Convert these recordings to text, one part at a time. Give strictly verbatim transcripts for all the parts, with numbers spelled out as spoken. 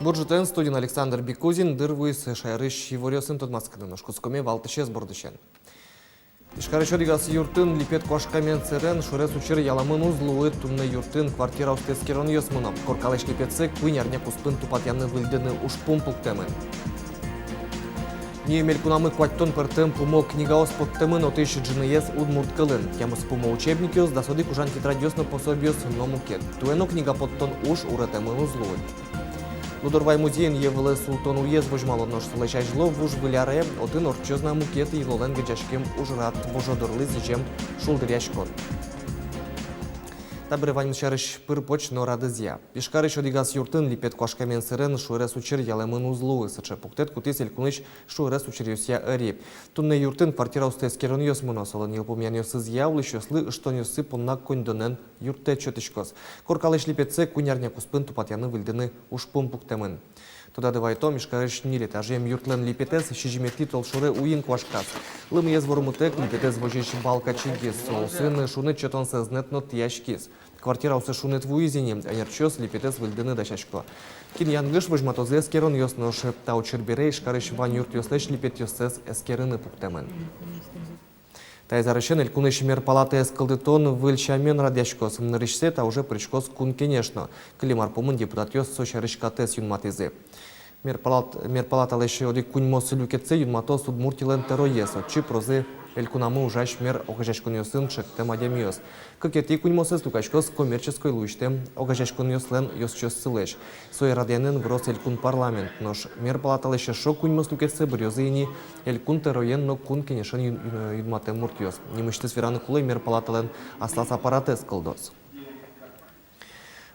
Бур ӝытэн! Студиын Александр Бекузин. Дыр вуиз шаерысь иворъёсын тодматскыны. Нош кутскомы валтӥсез бордысен. Ижкарысь одӥгаз юртын липет куашкамен сэрен шуэрес учыр ялэмын уз луы. Туннэ юртын квартираосты эскеронъёс мыно. Коркалэсь липетсэ куинь арня куспын тупатъяны-выльдыны ужпум пуктэмын. Ни мелькунамы куатьтон пӧртэм пумо книгаос поттэмын, отысь ӝыныез удмурт кылын. Тямыс пумо учебникъёс, дас одӥг ужан тетрадьёс но пособиос но мукет. Туэ но книга поттон уж уретэмын уз луы. Лудорвай музейын йӧ вылэ султон уез возьмало. Нош солэсь азьло вуж выль аре отын ортчоз на мукет йылолэн герӟаськем ужрад, вожодырлы сӥзем шулдыръяськон. Табере ваньмыз сярысь пыр-поч но радызъя. Ижкарысь одӥгаз юртын липет куашкамен сэрен шуэрес учыр ялэмын уз луы. Сыӵе пуктэт кутӥз элькунысь шуэрес учыръёсъя ӧри. Туннэ юртын квартираосты эскеронъёс мыно. Солэн йылпумъянъёсызъя, улӥсьёслы ыштонъёссы понна коньдонэн юрттэт сётӥськоз. Коркалэсь липетсэ куинь арня куспын тупатъяны-выльдыны ужпум пуктэмын. Тодады вайытом, Ижкарысь ньыль этажъем юртлэн липетэз сизьыметӥ толшоре уин куашказ. Лымыез вормытэк, липетэз возись балка чигиз. Соосын шуныт сётон сӧзнэт но тӥяськиз. Квартираосы шуныт вуиз ини, ӧнерчиос липетэз выльдыны дасясько. Кин янгыш, возьматозы эскеронъёс. Нош та учыр бере Ижкарысь вань юртъёслэсь липетъёссэс эскерыны пуктэмын. Таиз арысен элькунысь мер палатаез кылдытон выль сямен радъяськоз. Нырысьсэ та уже пыриськоз Кун Кенеш но. Кылем ар пумын депутатъёс со сярысь катэз юнматӥзы. Мер палат-, мер палаталэсь одӥг куиньмос люкетсэ юнматоз Удмуртилэн тӧроез. Отчы пырозы элькунамы ужась мер огазеяськонъёсын ӵектэм адямиос. Кыкетӥ куиньмосэз люкаськоз коммерческой луисьтэм огазеяськонъёслэн ёзчиоссылэсь. Сое радъянэн выроз элькун парламент. Нош мер палаталэсь эшшо куиньмос люкетсэ быръёзы ини Элькун тӧроен но Кун Кенешен юн-, юн-, юнматэм муртъёс. Нимысьтыз вераны кулэ, мер палаталэн аслаз аппаратэз кылдоз.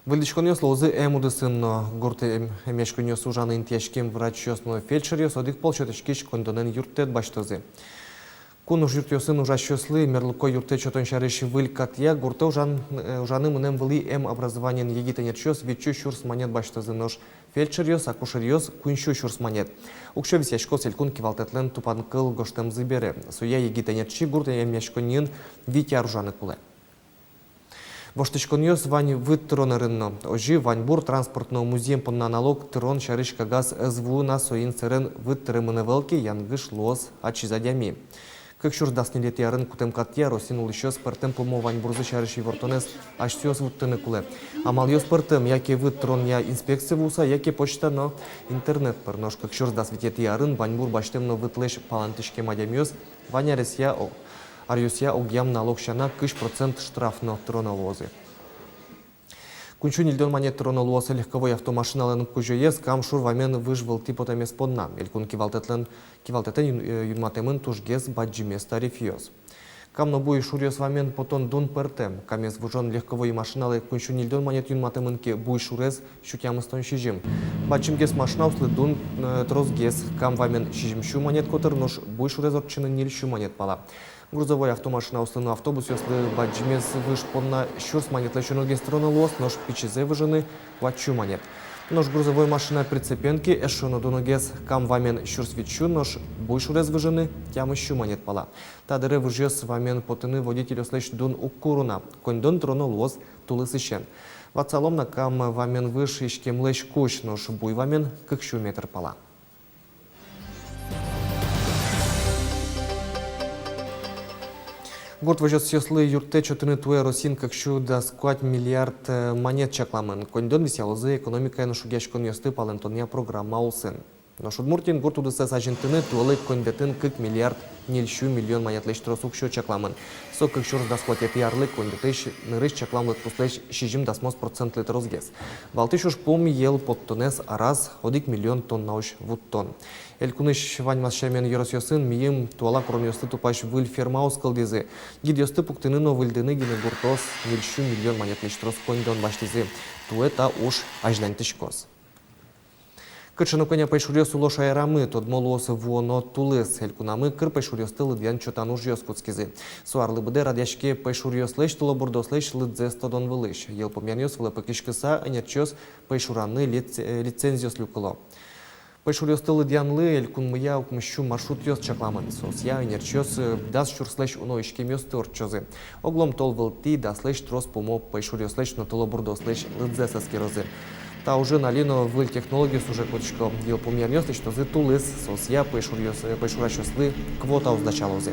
Выльдӥськонъёс луозы эм удысын но. Гурт эм-, эмъяськонъёс ужаны интыяськем врачъёс но фельдшеръёс одӥг пол сётӥськись коньдонэн юрттэт басьтозы. Кун ужъюртъёсын ужасьёслы мерлыко юрттэт сётон сярысь выль катъя гуртэ ужан-, э, ужаны мынэм вылӥ эм образованиен егит ӧнерчиос витьсю сюрс манет басьтозы, нош фельдшеръёс, акушеръёс куиньсю сюрс манет. Уксё висъяськоз элькун кивалтэтлэн тупанкыл гожтэмзы бере. Соя егит ӧнерчи гурт эмъяськонниын вить ар ужаны кулэ. Воштӥськонъёс вань выт тырон ӧрын но. Озьы, ваньбур, транспорт но музъем понна налог тырон сярысь кагаз ӧз вуы на, соин сэрен выт тырымын ӧвӧл ке, янгыш луоз ачиз адями. Кык сюрс дас ньылетӥ арын кутэм катъя Россиын улӥсьёс пӧртэм пумо ваньбурзы сярысь ивортонэз асьсэос вуттыны кулэ. Амалъёс пӧртэм: яке выт тыронъя инспекцие вуыса, яке почта но интернет пыр. Нош кык сюрс дас витетӥ арын ваньбур басьтэм но вытлэсь палэнтӥськем адямиос вань аръёсъя, о-, аръёсъя огъям налог сяна кызь процент штраф но тыроно луозы. Куиньсю ньыльдон манет тыроно луоз легковой автомашиналэн кузёез Кам шур вамен выж вылтӥ потэмез понна. Элькун кивалтэтлэн, кивалтэтэн юн-, э, юнматэмын тужгес бадӟымез тарифъёс. Кам но Буй шуръёс вамен потон дун пӧртэм. Камез выжон легковой машиналы куиньсю ньыльдон манет юнматэмын ке, Буй шурез сю тямыстон сизьым. Бадӟымгес машинаослы дун, э, тросгес. Кам вамен сизьымсю манет котыр, нош Буй шурез ортчыны ньыльсю манет пала. Грузовой автомашинаослы но автобусъёслы бадӟымез выж понна сюрс манетлэсь уногес тыроно луоз, нош пичизэ выжыны куатьсю манет. Нош грузовой машина прицепен ке, эшшо но дуногес. Кам вамен сюрс витьсю, нош Буй шурез выжыны тямыссю манет пала. Та дыре выжъёс вамен потыны водительёслэсь дун уг куры на. Коньдон тыроно луоз тулысысен. Ватсалом на: Кам вамен выж иськемлэсь кузь, нош Буй вамен кыксю метр пала. Гурт возёсъёслы юрттэт сётыны туэ Россиын кыксю дас куать миллиард, э, манет чакламын. Коньдон висъялозы экономикаен шугъяськонъёсты палэнтонъя программа улсын. Нош Удмуртиын гурт удысэз азинтыны туэлы коньдэтын кык миллиард ньыльсю миллион манетлэсь трос уксё чакламын. Со кык сюрс дас куатетӥ арлы коньдэтысь нырысь чаклам лыдпуслэсь сизьым дасмос процентлы тросгес. Валтӥсь ужпум — йӧл поттонэз араз одӥг миллион тоннаозь вуттон. Элькунысь ваньмаз сямен ёросъёсын мийым туала куронъёсты тупась выль фермаос кылдӥзы. Гидъёсты пуктыны но выльдыны гинэ гуртъёс ньыльсю миллион манетлэсь трос коньдон басьтӥзы. Туэ та уж азьланьтӥськоз. Кыӵе но кӧня пӧйшуръёс уло шаерамы, тодмо луоз вуоно тулыс. Элькунамы кыр пӧйшуръёсты лыдъян-чотан ужъёс кутскизы. Со арлы быдэ радъяське пӧйшуръёслэсь, тылобурдоослэсь лыдзэс тодон вылысь. Йылпумъянъёс вылэ пыкиськыса, ӧнерчиос пӧйшураны лиц-, э, лицензиос люкыло. Пӧйшуръёсты лыдъянлы элькунмыя укмыссю маршрутъёс чакламын. Соосъя ӧнерчиос, э, дас сюрслэсь уно иськемъёсты ортчозы. Оглом тол вылтӥ даслэсь трос пумо пӧйшуръёслэсь но тылобурдоослэсь лыдзэс эскерозы. Та ужын али но выль технологиос уже кутӥсько. Йылпумъянъёс лэсьтозы тулыс, соосъя пӧйшуръёс-, пӧйшурасьёслы квотаос дасялозы.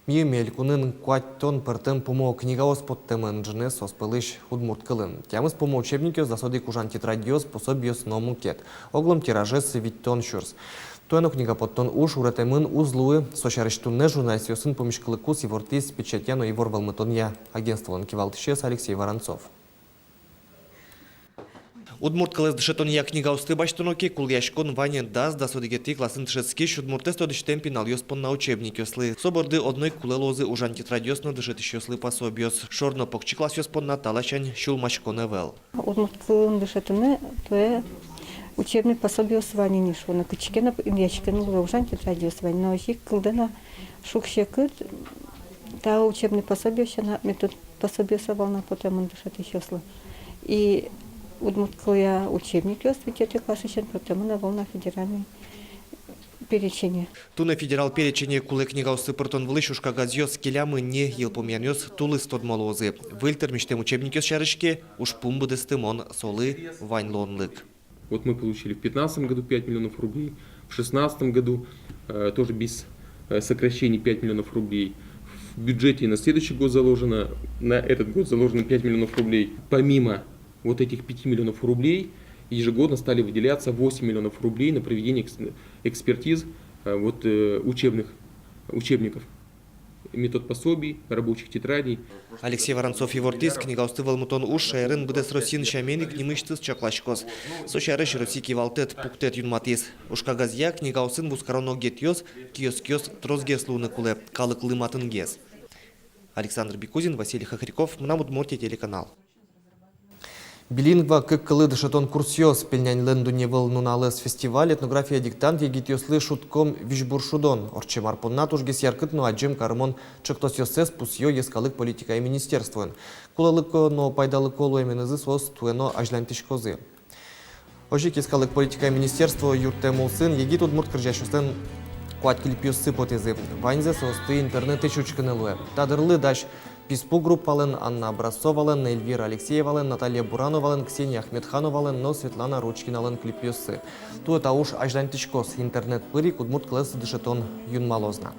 Миым элькунын куатьтон пӧртэм пумо книгаос поттэмын, ӝынез соос пӧлысь удмурт кылын. Тямыс пумо учебникъёс, дас одӥг ужан тетрадьёс, пособиос но мукет. Огъя тиражез витьтон сюрс. Туэ но книга поттон уж уретэмын уз луы. Со сярысь туннэ журналистъёсын пумиськылыкуз ивортӥз печатья но ивор вӧлмытонъя агентстволэн кивалтӥсез Алексей Воронцов. Удмурт кылэз дышетонъя книгаосты басьтоно ке, кулэяськон вань дас-дас одӥгетӥ классын дышетскись удмуртэз тодӥсьтэм пиналъёс понна учебникъёслы. Со борды одно ик кулэ луозы ужан тетрадьёс но дышетӥсьёслы пособиос. Шор но покчи классъёс понна та ласянь сюлмаськон ӧвӧл. Удмурт кылын дышетыны туэ учебный пособиос вань ини шуоно, кытчы ке но эмъяськыны луэ, ужан тетрадьёс вань, но озьы ик кылдэ на шуг-секыт та учебный пособиос сяна, метод пособиос ӧвӧл на потэмын дышетӥсьёслы. И удмурт кылъя учебникъёс витетӥ классысен потэмын ӧвӧл на федеральный перечене. Туннэ федерал перечене кулэ книгаосты пыртон вылысь уж кагазъёс келямын ни. Йылпумъянъёс тулыс тодмо луозы. Выль тырмисьтэм учебникъёс сярысь ке, ужпум быдэстымон, солы вань луонлык. Вот мы получили в пятнадцатом году пять миллионов рублей, в шестнадцатом году, э, тоже без, э, сокращений пять миллионов рублей. В бюджете на следующий год заложено, на этот год заложено пять миллионов рублей. Помимо вот этих пяти миллионов рублей ежегодно стали выделяться восемь миллионов рублей на проведение экс-, экспертиз, э, вот, э, учебных, учебников, метод пособий, рабочих тетрадей. Алексей Воронцов ивортӥз, книгаосты вӧлмытон уж шаерын быдэс Россиын сямен ик нимысьтыз чакласькоз. Со сярысь Россия кивалтэт пуктэт юнматӥз. Уж кагазъя книгаосын вузкарон огетъёс, киоскъёс тросгес луыны кулэ, калыклы матынгес. Александр Бекузин, Василий Хохряков, «Мынам Удмуртие» телеканал. Билингва кык кылы дышетон курсъёс, Пельняньлэн дунневыл нуналэз фестиваль, этнография диктант, егитъёслы шудком визьбур шудон. Ортчем ар понна тужгес яркыт но адӟем карымон ӵектосъёссэс пусъё йӧскалык политикая министерствоын. Кулэлыко но пайдалыко луэменызы соос туэ но азьланьтӥськозы. Озьы ик йӧскалык политикая министерство юрттэм улсын егит удмурт кырӟасьёслэн куать клипъёссы потӥзы. Ваньзэ соосты интернетысь учкыны луэ. Та дырлы дась Писпу группалэн, Анна Образцовалэн, Эльвира Алексеевалэн, Наталья Бурановалэн, Ксения Ахмедхановалэн но Светлана Ручкиналэн клипъёссы. Туэ та уж азьланьтӥськоз, интернет пыр ик удмурт кылэз дышетон юнмалоз на.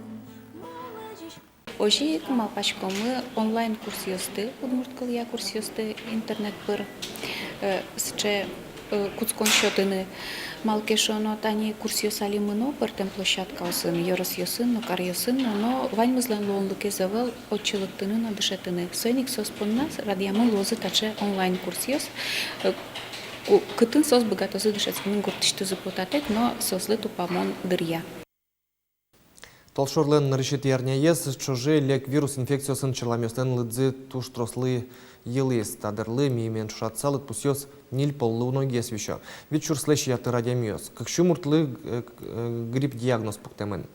Озьы ик малпаськомы онлайн курсъёсты, удмурт кылъя курсъёсты интернет пыр, э, сыӵе, э, кутскон сётыны. Малы ке шуоно, тани курсъёс али мыно пӧртэм площадкаосын, ёросъёсын но, каръёсын но, но ваньмызлэн луонлыкез ӧвӧл отчы лыктыны но дышетыны. Соин ик соос понна радъямын луозы таӵе онлайн курсъёс, э, ку-, кытын соос быгатозы дышетскыны гуртысьтызы потатэк но соослы тупамон дыръя. Толшорлэн нырысетӥ арняез ӵоже лек вирус инфекциосын черламъёслэн лыдзы туж трослы йылӥз. Та дырлы миымен ӵошатыса лыдпусъёс ньыль поллы уногес висё. Вить сюрслэсь ятыр адямиос. Кык сю муртлы, э, э, грипп диагноз пуктэмын.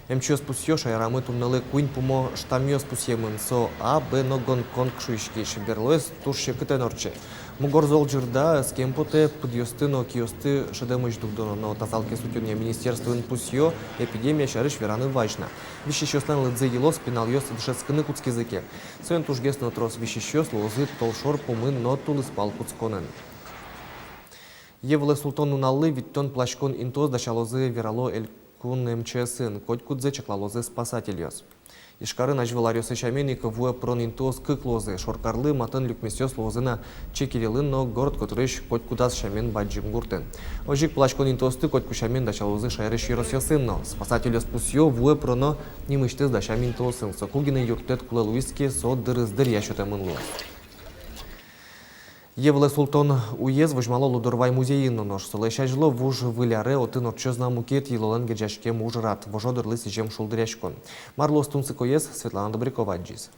Эмчиос пусъё, шаерамы туннэлы куинь пумо штаммъёс пусъемын. Со А, Б но Гонконг шуиськись. Берлоез туж секытэн ортче. Мугор зол ӟырда, ӧскем потэ, пыдъёсты но киосты шӧдэмысь дугдоно, но тазалыкез утёнъя министерствоын пусъё, эпидемия сярысь вераны вазь на. Висисьёслэн лыдзы йылоз, пиналъёс дышетскыны кутскизы ке. Соин тужгес но трос висисьёс луозы толшор пумын но тулыспал кутсконын. Йӧ вылэ султон нуналлы витьтон пыласькон интыос дасялозы, верало элькун МЧС-ын, котькудзэ чаклалозы спасательёс. Ижкарын азьвыл аръёсы сямен ик вуэ пырон интыос кык луозы. Шоркарлы матын люкмесъёс луозы на Чекилелын но город котырысь котькудаз сямен бадӟым гуртын. Озьы ик пыласькон интыосты котьку сямен дасялозы шаерысь ёросъёсын но. Спасательёс пусъё, вуэ пыроно нимысьтыз дасям интыосын. Соку гинэ юрттэт кулэ луиз ке, со дырыз дыръя сётэмын луоз. Йӧ вылэ султон уез возьмало Лудорвай музейын но. Нош солэсь азьло, вуж выль аре, отын ортчоз на мукет йылолэн герӟаськем ужрад — вожо дырлы сӥзем шулдыръяськон. Мар луоз тунсыкоез, Светлана Добрякова адӟиз.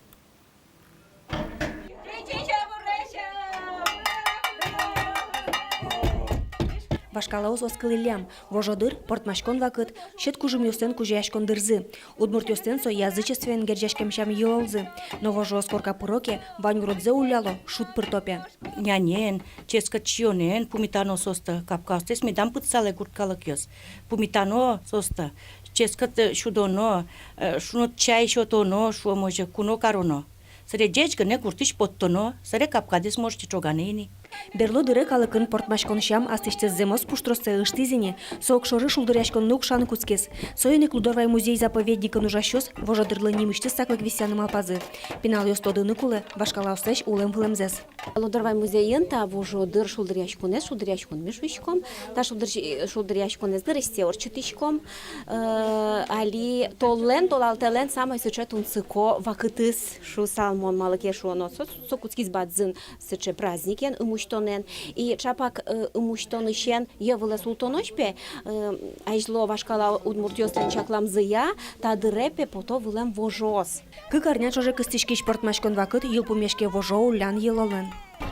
Вашкалаос оскылӥллям. Вожо дыр — пӧртмаськон вакыт, сьӧд кужымъёслэн кузёяськон дырзы. Удмуртъёслэн со язычествоен герӟаськем сям-йылолзы. Но вожоос корка пыро ке, вань уродзэ улляло, шуд пыр топе. Нянен, ческыт сиёнэн пумитано соосты, капкаостэс медам пытсалэ, гурт калыкъёс. Пумитано соосты, ческыт, э, сюдоно, э, шуныт чай сётоно, шуом озьы, куно кароно. Сэре ӟеч гинэ гуртысь поттоно, сэре капкадэс можете ӵоганы ини. Берло дыре калыкын пӧртмаськон сям астӥсьтыз зэмос пуштроссэ ыштӥз ини, со огшоры шулдыръяськонлы укшаны кутскиз. Соин ик Лудорвай музей-заповедникын ужасьёс вожодырлы нимысьтыз саклык висъяны малпазы. Пиналъёс тодыны кулэ вашкалаослэсь улэм-вылэмзэс. Лудорвай музейын та вожодыр шулдыръяськонэз, шулдыръяськон ми шуиськом, та шулдыр-, шулдыръяськонэз нырысьсэ ортчытӥськом. Э, али толлэн, толалтэлэн самой сыӵе тунсыко вакытыз шуысал мон, малы ке шуоно, со, со кутскиз бадӟым сыӵе праздникен, ымусьтонэн. И чапак, э, ымусьтонысен йӧ вылэ султонозь пе, э, азьло вашкала удмуртъёслэн чакламзыя, та дыре пе пото вылэм вожоос. Кык арня ӵоже кыстӥськись пӧртмаськон вакыт йылпумъяське вожо уллян йылолэн.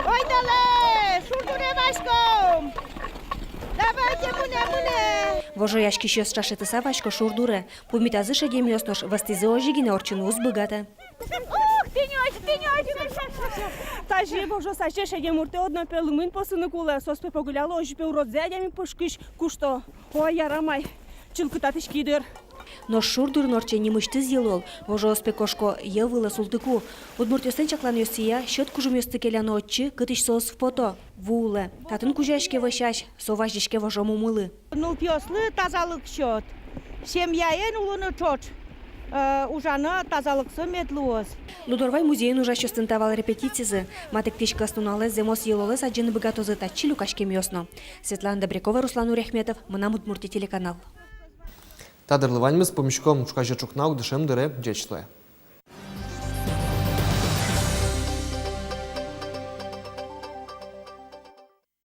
Ойдолэ, шур дуре васьком! Давайте, мынэ, мынэ! Вожояськисьёс ӵашетыса васько шур дуре. Пумитазы шедемъёс, нош вӧзтӥзы озьы гинэ ортчыны уз быгатэ. Ух, тӥни озьы, тӥни озьы! Тазьы вожоос азе шедемуртэ одно пе лымыен посыны кулэ, соос пе погыляло, озьы пе уродзэ адями пушкысь кушто. Ой, ярамай, чылкытатӥськи дыр. Нош шур дурын ортче нимысьтыз йылол, вожоос пе кошко йӧ вылэ султыку. Удмуртъёслэн чакланъёсъя, сьӧд кужымъёсты келяно отчы, кытысь соос пото, ву улэ. Татын кузёяське вӧсясь, со вазиське вожо мумылы. Нылпиослы тазалык сёт, семьяен улыны ӵош, э, ужано тазалыксы мед луоз. Лудорвай музейын ужасьёслэн та вал репетицизы. Матэктӥсь кӧснуналэ зэмос йылолэз адӟыны быгатозы татчы люкаськемъёс но. Светлана Добрякова, Руслан Нуряхметов, «Мынам Удмуртие» телеканал. Та дырлы ваньмыз, пумиськом ӵуказе ӵукна ук дышем дыре. Ӟеч луэ.